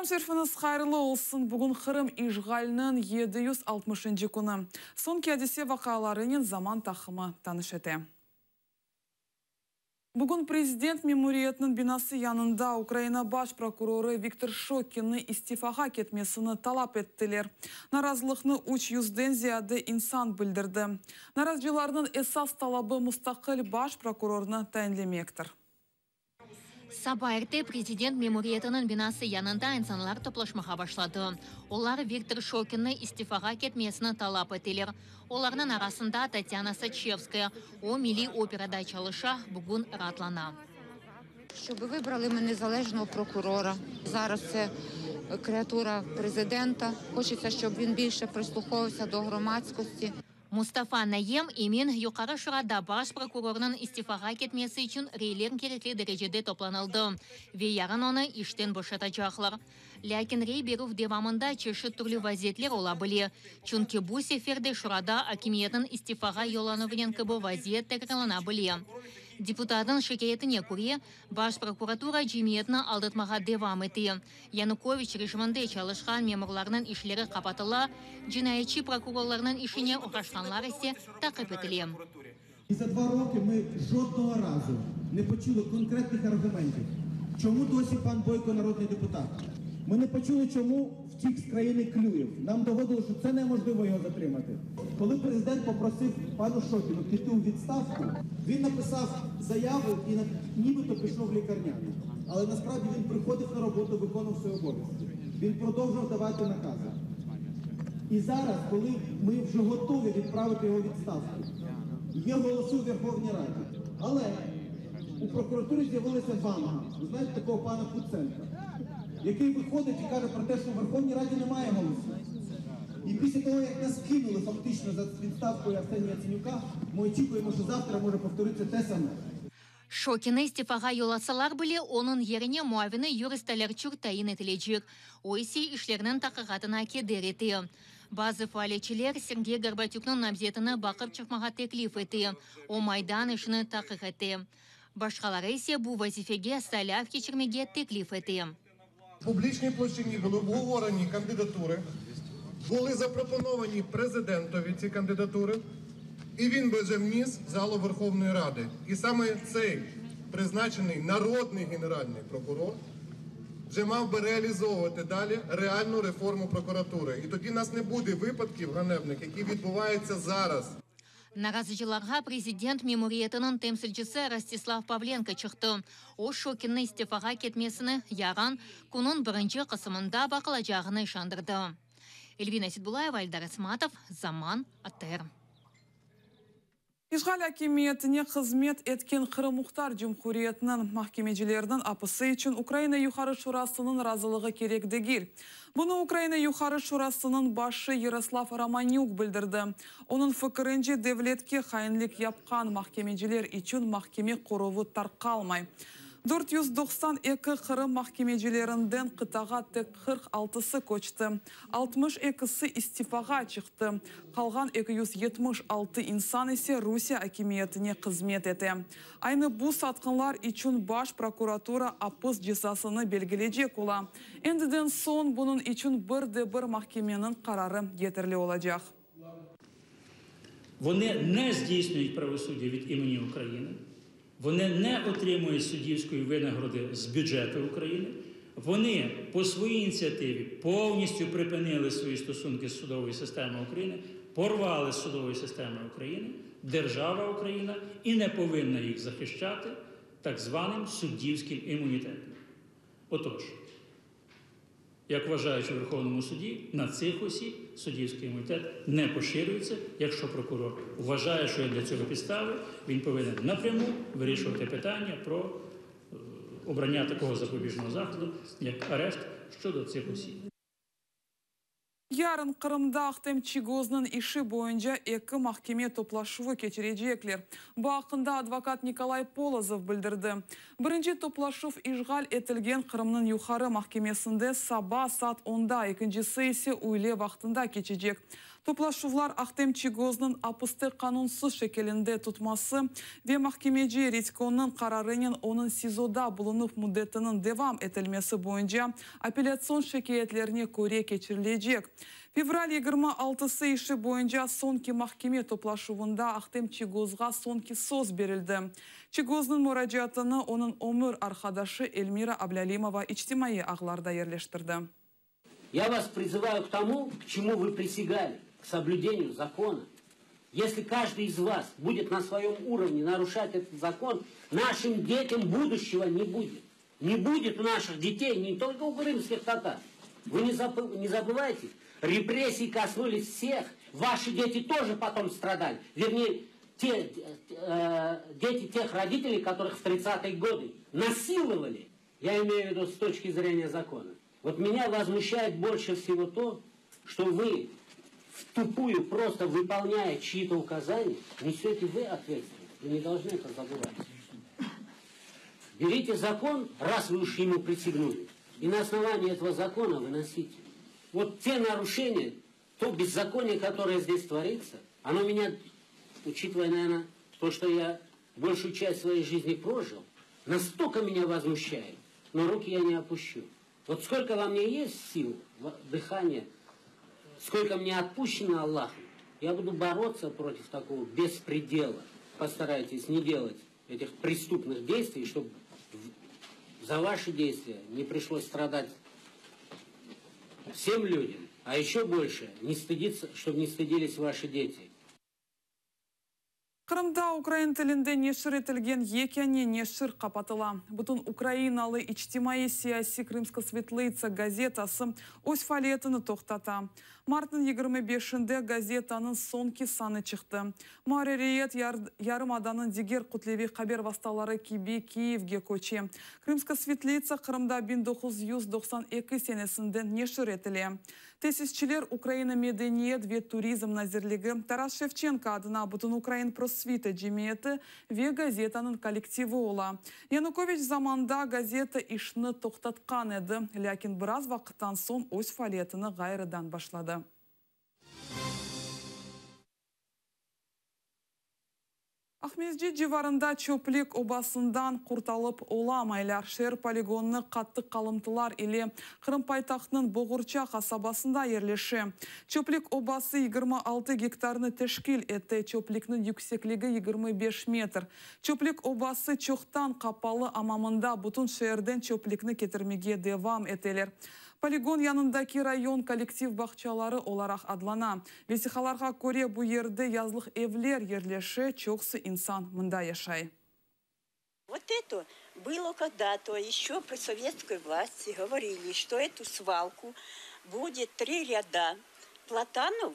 Aqşam şerifiñiz hayırlı olsun! Bugün Qırım işğaliniñ 760-ıncı künü. Soñki adise-vaqialarınen Zaman taqımı tanış ete. Bugün prezident memuriyetiniñ binası yanında Ukraina baş prokurorı Viktor Şokinni istifağa ketmesini talap ettiler. Narazılıqnı üç yüzden ziyade insan bildirdi. Narazıcılarnıñ esas talabı mustaqil baş prokurornı tayinlemektir. Saba erte prezident memuriyetiniñ binası yanında insanlar toplaşmağa başladı. Olar Viktor Şokinni istifağa ketmesini talap eteler. Olarnıñ arasında Tatyana Saçevskaya, o Milliy operada çalışa, bugün raatlana. Şçobi vıbrali nezalejnogo prokurora. Zaraz tse kreatura prezidenta. Hoçetsâ, şçob vin bilşe prısluhovuvavsâ do gromadskosti. Mustafa Nayyem emin, Yuqarı Şurada baş prokurornıñ istifağa ketmesi içün reyler kerekli derecede toplanıldı ve yarın onı işten boşatacaqlar. Lâkin rey berüv devamında çeşit türlü vaziyetler ola bile, çünki bu sefer de Şurada akimiyetniñ istifağa yollanuvınen kibi vaziyet tekrarlana bile. Deputatnıñ şikâyetine köre, Baş prokuratura cemiyetni aldatmağa devam ete. Yanukoviç rejiminde çalışqan memurlarnıñ işleri qapatıla, cinayetçi prokurorlarnıñ işine oğraşqanlar ise taqip etile. İ za dva roki mı jodnogo razu ne poçuli konkretnih argumentiv, çomu dosi pan Boyko narodnıy deputat. Mı ne poçuli çomu vtik z kraїni Klüyev. Nam dovodili, şo tse nemožlivo yogo zatrimati. Kolı prezident poprosiv panu Şokinu piti u vidstavku, vin napisav zayavu i nibito pişov v likarnânıy. Ale naspravdi vin prıhodiv na robotu, vıkonuvav svoyi obovâzki. Vin prodovžuvav davati nakazi. İ zaraz, kolı mı vже gotovi vidpraviti yogo vidstavku, ye golosi u Verhovniy Radi. Ale u prokuraturi zyavilasâ Vanga, vı znayete takogo pana Kutsenka, yakıy vıhodить i kаже pro te, şo u Verhovniy Radi nemaye golosiv. İ pislâ togo, yak nas kinulı faktično za vidstavkoyu Arseniya Yatsenüka, mı oçikuyemo, şo zavtra može povtoritsâ te same. Şokinni istifağa yollasalar bile, onıñ yerine muavini Yuriy Stolyarçuk tayin etilecek, o ise işlerniñ taqiqatına keder ete. Bazı faaliyetçiler Sergey Gorbatükniñ namzetini baqıp çıqmağa teklif ete, o Maydan işini taqiq ete. Başqaları ise bu vazifege saylav keçirmege teklif ete. Publiçniy ploşçıni bulı obgovoreni kandidaturı, bulı zaproponovani prezidentovi tsi kandidaturı, i vin bi vje vnis v zalu Verhovnoy Radi. İ same tsey priznaçenıy narodnıy generalnıy prokuror vje mav bi realizovuvati dali realnu reformu prokuraturı. İ todi nas ne bude vıpadkiv ğanebnıh, yaki vidbuvayutsâ zaraz. Narazıcılarğa prezident memuriyetiniñ temsilcisi Rostislav Pavlenko çıqtı. O, Şokinni istifağa ketmesini yarın, künniñ birinci qısımında baqılacağını işandırdı. Elvina Seitbulayeva, Eldar Esmatov, Zaman, ATR. İşğal akimiyetine hızmet etken Qırım Muhtar Cumhuriyetiniñ mahkemecileriniñ apisi içün Ukraina Yuqarı Şurasınıñ razılığı kerek degil. Bunı Ukraina Yuqarı Şurasınıñ başı Yaroslav Romanük bildirdi. Onıñ fikirince, devletke hainlik yapqan mahkemeciler içün mahkeme qoruvı tarqalmay. 492 Qırım mahkemecilerinden qıtağa tek 46-sı köçti, 62-si istifağa çıqtı, qalğan 276 insan ise Rusiye akimiyetine hızmet ete. Aynı bu satqınlar içün Baş prokuratura apis cezasını belgilecek ola. Endiden soñ bunıñ içün bir de bir mahkemeniñ qararı yeterli olacaq. Вони не здійснюють правосуддя від імені України, вони не отримують суддівської винагороди з бюджету України, вони по своїй ініціативі повністю припинили свої стосунки з судовою системою України, порвали з судовою системою України, держава Україна і не повинна їх захищати так званим суддівським імунітетом. Отож, як вважають у Верховному суді, на цих осіб суддівський імунітет не поширюється. Якщо прокурор вважає, що є для цього підстави, він повинен напряму вирішувати питання про обрання такого запобіжного заходу, як арешт щодо цих осіб. Yarın Qırımda Ahtem Çiygoznıñ işi boyunca eki mahkeme toplaşuvı keçirecekler. Bu aqqında advokat Nikolay Polozov bildirdi. Birinci toplaşuv işğal etilgen Qırımnıñ Yuqarı mahkemesinde saba saat onda, ekincisi ise üyle vaqtında keçecek. Toplaşuvlar Ahtem Çiygoznıñ apiste qanunsız şekilinde tutması ve mahkemeci Redkonıñ qararınen onıñ SİZOda bulunuv müddetiniñ devam etilmesi boyunca apellâtsion şikâyetlerine köre keçirilecek. Fevral 26-sı işi boyunca soñki mahkeme toplaşuvında Ahtem Çiygozğa soñki söz berildi. Çiygoznıñ muracaatını onıñ ömür arqadaşı Elmira Ablâlimova içtimaiy ağlarda yerleştirdi. Я вас призываю к тому, к чему вы присягали, к соблюдению закона. Если каждый из вас будет на своем уровне нарушать этот закон, нашим детям будущего не будет. Не будет у наших детей, не только у крымских татар. Вы не, забы, не забывайте, репрессии коснулись всех. Ваши дети тоже потом страдали. Вернее, те э, дети тех родителей, которых в 30-е годы насиловали. Я имею в виду с точки зрения закона. Вот меня возмущает больше всего то, что вы в тупую, просто выполняя чьи-то указания, несете вы ответственность. Вы не должны это забывать. Берите закон, раз вы уж ему присягнули, и на основании этого закона выносите. Вот те нарушения, то беззаконие, которое здесь творится, оно меня, учитывая, наверное, то, что я большую часть своей жизни прожил, настолько меня возмущает, но руки я не опущу. Вот сколько во мне есть сил, дыхания, сколько мне отпущено Аллахом, я буду бороться против такого беспредела. Постарайтесь не делать этих преступных действий, чтобы за ваши действия не пришлось страдать всем людям, а еще больше не стыдиться, чтобы не стыдились ваши дети. Qırımda ukrain tilinde neşir etilgen yekâne neşir qapatıla. Bütün ukrainalı içtimaiy siyasiy Krımska Svitlıtsâ gazetası öz faaliyetini toqtata. Martnıñ 25-inde gazetanıñ soñki sanı çıqtı. Muarririyet yarımadanıñ diger kütleviy haber vastaları kibi Kiyevge köçe. Krımska Svitlıtsâ Qırımda 1992 senesinden neşir etile. Tesisçiler Ukraina Medeniyet ve Turizm Nazirligi, Taras Şevçenko adına Bütünukrain Prosvita cemiyeti ve gazetanıñ kollektivi ola. Yanukoviç zamanında gazeta işini toqtatqan edi, lâkin biraz vaqıttan soñ öz faaliyetini ğayrıdan başladı. Aqmescit civarında çöplük obasından qurtalıp olamaylar. Şeer poligonı qattı qalımtılar ile Qırım paytahtınıñ Boğurça qasabasında yerleşe. Çöplük obası 26 gektarnı teşkil ete, çöplükniñ yüksekligi 25 metr. Çöplük obası çoqtan qapalı, amma mında bütün şeerden çöplükni ketirmege devam eteler. Poligon yanındaki rayon kollektiv bağçaları olaraq adlana. Vesiqalarğa köre bu yerde yazlıq evler yerleşe, çoqusı insan mında yaşay. Вот это было когда-то, еще при советской власти говорили, что эту свалку будет три ряда платанов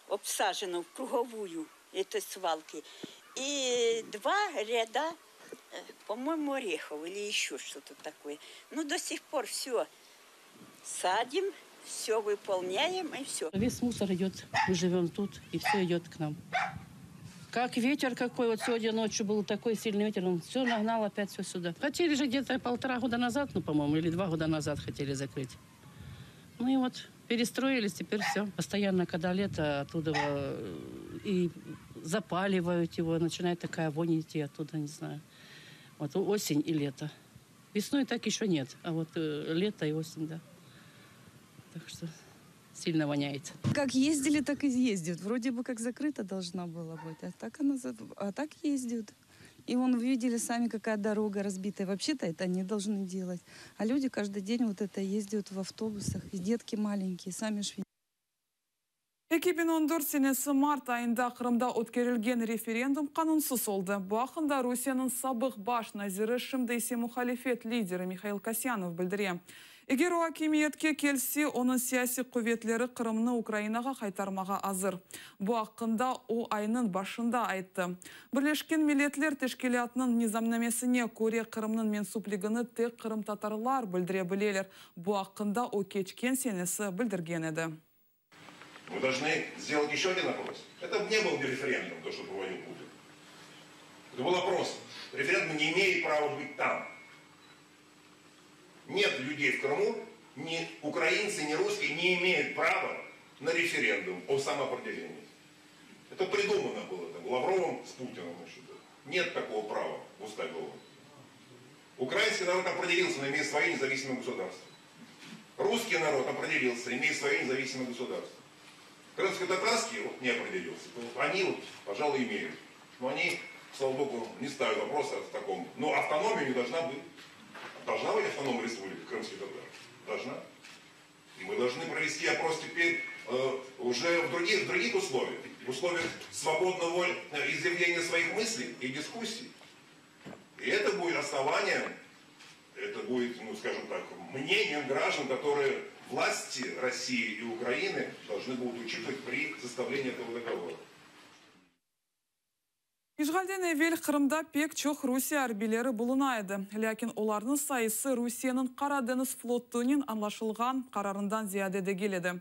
обсажено в круговую этой свалки и два ряда, по-моему, орехов или еще что-то такое. Но до сих пор все садим, все выполняем и все. Весь мусор идет, мы живем тут, и все идет к нам. Как ветер какой, вот сегодня ночью был такой сильный ветер, он все нагнал опять все сюда. Хотели же где-то полтора года назад, ну, по-моему, или два года назад хотели закрыть. Ну и вот перестроились, теперь все. Постоянно, когда лето, оттуда и запаливают его, начинает такая вонь идти оттуда, не знаю. Вот осень и лето. Весной так еще нет, а вот лето и осень, да. Так что сильно воняет. Как ездили, так и ездят. Вроде бы как закрыто должна была быть, а так, она, а так ездят. И вон видели сами, какая дорога разбитая. Вообще-то это они должны делать. А люди каждый день вот это ездят в автобусах. И детки маленькие, сами ж 2014 senesi mart ayında Qırımda ötkerilgen referendum qanunsız oldı. Bu aqqında Rusiyeniñ sabıq baş naziri, şimdi ise muhalifet lideri Mihail Kasyanov bildire. Eger o akimiyetke kelse, onıñ siyasiy quvetleri Qırımnı Ukrainağa qaytarmağa azır. Bu aqqında o aynıñ başında ayttı. Birleşken Milletler Teşkilâtınıñ nizamnamesine köre Qırımnıñ mensüpligini tek qırımtatarlar bildire bileler. Bu aqqında o keçken senesi bildirgen edi. Мы должны сделать еще один опрос. Это не был референдум, то, что проводил Путин. Это был опрос. Референдум не имеет права быть там. Нет людей в Крыму, ни украинцы, ни русские не имеют права на референдум о самоопределении. Это придумано было там, Лавровым с Путиным еще. Нет такого права в уставе ООН. Украинский народ определился, он имеет свое независимое государство. Русский народ определился, имеет свое независимое государство. Крымско-татарский вот, не определился. Они, вот, пожалуй, имеют. Но они, слава богу, не ставят вопроса о таком. Но автономия не должна быть. Должна быть автономная республика крымских татар? Должна. И мы должны провести опрос теперь э, уже в других, в других условиях. В условиях свободного изъявления своих мыслей и дискуссий. И это будет основанием, это будет, ну, скажем так, мнением граждан, которые власти России и Украины должны будут учитывать при составлении этого договора. İşğalden evel Qırımda pek çoq Rusiye arbiyleri buluna edi. Lâkin olarnıñ sayısı Rusiyeniñ Qara deñiz flotunen añlaşılğan qararından ziyade degil edi.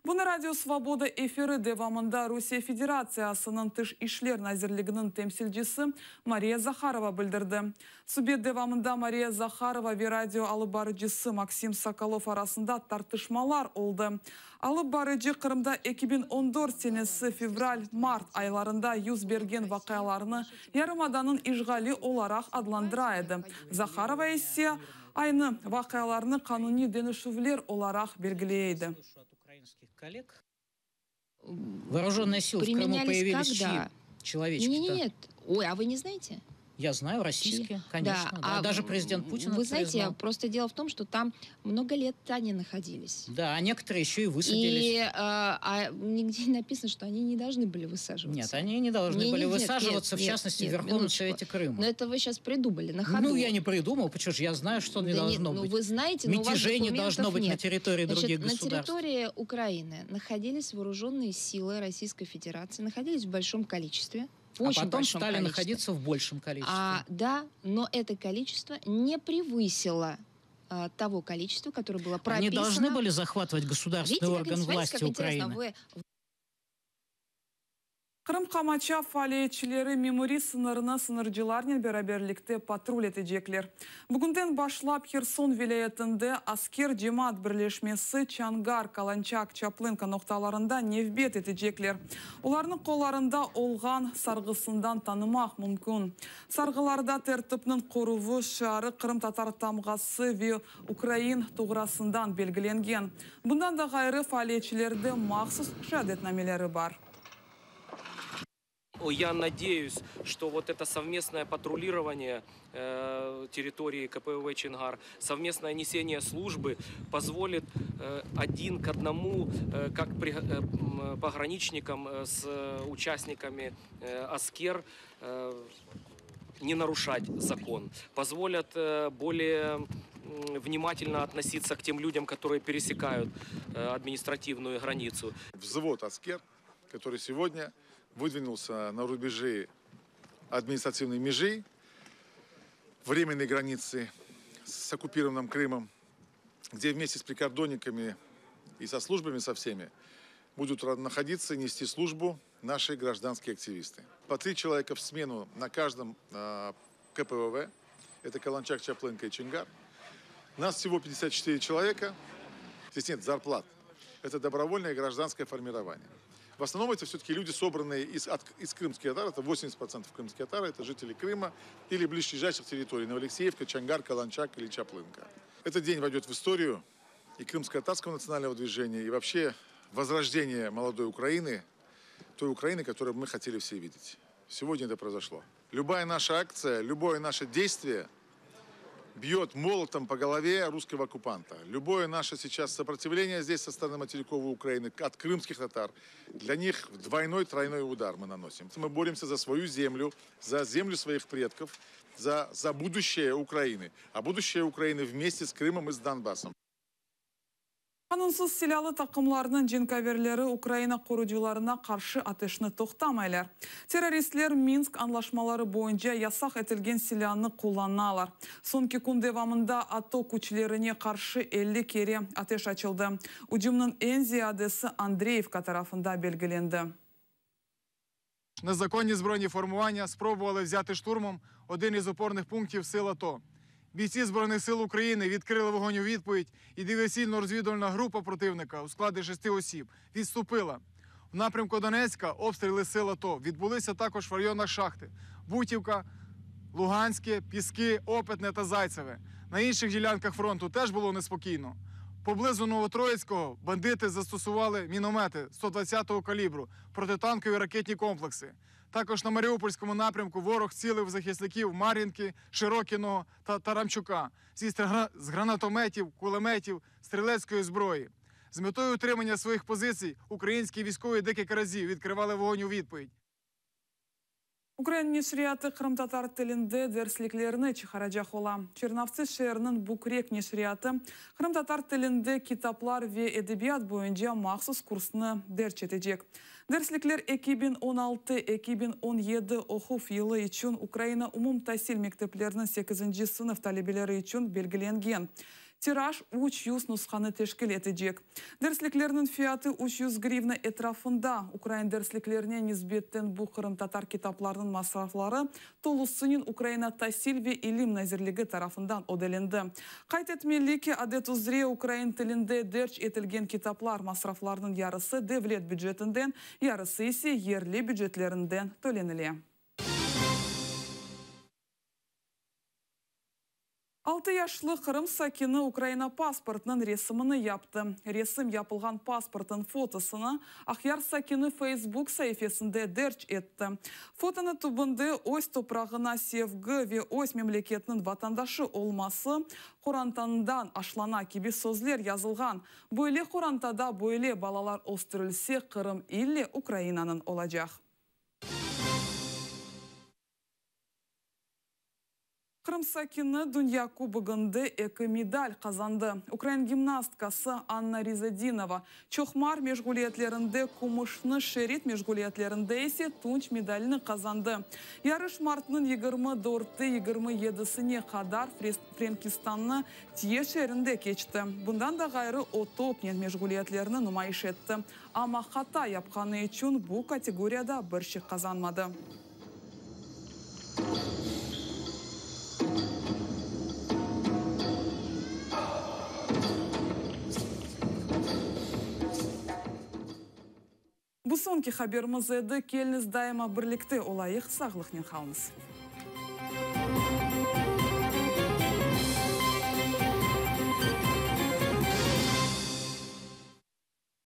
Bunı Radio Svoboda efiri devamında Rusiye Federatsiyasınıñ Tış işler nazirliginiñ temsilcisi Mariya Zaharova bildirdi. Subet devamında Mariya Zaharova ve radio alıp barıcısı Maksim Sokolov arasında tartışmalar oldı. Alıp barıcı Qırımda 2014 senesi fevral-mart aylarında yüz bergen vaqialarnı yarımadanıñ işğali olaraq adlandıra edi. Zaharova ise aynı vaqialarnı qanuniy deñişüvler olaraq belgiley edi. Вооруженные силы в Крыму Применялись появились чьи? когда? Человечки-то. Не-не-нет. Ой, а вы не знаете? Я знаю, российские, Чьи? конечно. Да, Да, а Даже президент Путин Вы это знаете, признал. просто дело в том, что там много лет они находились. Да, а некоторые еще и высадились. И а нигде не написано, что они не должны были высаживаться. Нет, они не должны Не, были нет, высаживаться, нет, в нет, частности, нет, в Верховном минуточку. Совете Крыма. Но это вы сейчас придумали на ходу. Ну, я не придумал, почему же я знаю, что не Да нет, должно ну быть. вы знаете, но у вас Мятежей не должно документов быть на нет. территории Значит, других на государств. территории Украины находились вооруженные силы Российской Федерации, находились в большом количестве. В А очень потом большом стали количестве. находиться в большем количестве. Да, но это количество не превысило того количества, которое было Они прописано. должны были захватывать государственный Видите, как орган смотрите, власти как интересно, Украины. вы Qırım qamaçav faaliyetçileri memuriy sıñırnı sıñırcılarnen beraberlikte patrul etecekler. Bugünden başlap Herson vilâyetinde Asker cemaat birleşmesi Çonğar, Kalançak, Çaplınka noqtalarında nevbet etecekler. Olarnıñ qollarında olğan sarğısından tanımaq mümkün. Sarğılarda tertipniñ qoruvı şiarı qırımtatar tamğası ve ukrain tuğrasından belgilengen. Bundan da ğayrı faaliyetçilerde mahsus şeadetnameleri bar. Я надеюсь, что вот это совместное патрулирование территории КПВВ Чонгар, совместное несение службы позволит один к одному, как пограничникам с участниками Аскер, не нарушать закон, позволят более внимательно относиться к тем людям, которые пересекают административную границу. Взвод Аскер, который сегодня выдвинулся на рубежи административной межи, временной границы с оккупированным Крымом, где вместе с прикордонниками и со службами со всеми будут находиться и нести службу наши гражданские активисты. По 3 человека в смену на каждом КПВВ, это Каланчак, Чаплынка и Чонгар. Нас всего 54 человека, здесь нет зарплат. Это добровольное гражданское формирование. В основном это все-таки люди, собранные из крымских татар, это 80% крымских татар, это жители Крыма или ближайших территорий, Новоалексеевка, Чонгар, Каланчак или Чаплынка. Этот день войдет в историю и крымско-татарского национального движения, и вообще возрождение молодой Украины, той Украины, которую мы хотели все видеть. Сегодня это произошло. Любая наша акция, любое наше действие бьет молотом по голове русского оккупанта. Любое наше сейчас сопротивление здесь со стороны материковой Украины от крымских татар, для них двойной, тройной удар мы наносим. Мы боремся за свою землю, за землю своих предков, за будущее Украины. А будущее Украины вместе с Крымом и с Донбассом. Qanunsız silâlı taqımlarnıñ cenkâverleri Ukraina qorucılarına qarşı ateşni toqtamaylar. Terroristler Minsk añlaşmaları boyunca yasaq etilgen silânı qullanalar. Soñki kün devamında ATO küçlerine qarşı 50 kere ateş açıldı. Ücümniñ eñ ziyadesi Andreyevka tarafında belgilendi. Незаконні збройні формування спробували взяти штурмом один із опорних пунктів сил АТО. Бійці Збройних сил України відкрили вогонь у відповідь, і диверсійно-розвідувальна група противника у складі шести осіб відступила. В напрямку Донецька обстріли сил АТО відбулися також в районах Шахти Бутівка, Луганське, Піски, Опитне та Зайцеве. На інших ділянках фронту теж було неспокійно. Поблизу Новотроїцького бандити застосували міномети 120-го калібру, протитанкові ракетні комплекси. Також на Маріупольському напрямку ворог цілив захисників Мар'їнки, Широкіного та Тарамчука зі з гранатометів, кулеметів, стрілецької зброї. З метою утримання своїх позицій українські військові декілька разів відкривали вогонь у відповідь. Ukrain neşriyatı qırımtatar tilinde dersliklerni çıqaracaq ola. Çernövtsi şeeriniñ Bükrek neşriyatı qırımtatar tilinde kitaplar ve edebiyat boyunca mahsus kursnı derc etecek. Derslikler 2016, 2017 oquv yılı içün Ukraina umumtasil mektepleriniñ sekizinci sınıf talebeleri içün belgilengen. Tiraj 300 nushanı teşkil etecek. Dersliklerniñ fiyatı 300 grivna etrafında. Ukrain dersliklerine nisbetten bu qırımtatar kitaplarınıñ masrafları tolusınen Ukraina tasil ve ilim nazirligi tarafından ödelendi. Qayd etmeli ki, adet üzre ukrain tilinde derc etilgen kitaplar masraflarınıñ yarısı devlet bücetinden, yarısı ise yerli bücetlerinden tölenile. Altı yaşlı Qırım sakini Ukraina pasportınıñ resimini yaptı. Resim yapılğan pasportnıñ fotosını Aqyar sakini Feysbuk saifesinde derc etti. Fotonı tübünde öz toprağına sevgi ve öz memleketiniñ vatandaşı olması qorantañdan aşlana kibi sözler yazılğan. Böyle qorantada böyle balalar östürilse, Qırım ille Ukrainanıñ olacaq. Qırım sakini Dünya kubogında eki medal qazandı. Ukrain gimnastkası Anna Rizadinova çoqmar meşğuliyetlerinde kümüşni, şerit meşğuliyetlerinde ise tunç medalini qazandı. Yarış martnıñ 24-i 27-sine qadar Frenkistannıñ Tye şeerinde keçti. Bundan da ğayrı, o topnen meşğuliyetlerini numayış etti. Amma hata yapqanı içün bu kategoriyada bir şey qazanmadı. Bu soñki haberimiz edi. Keliñiz daima birlikte olayıq, sağlıqnen qalıñız.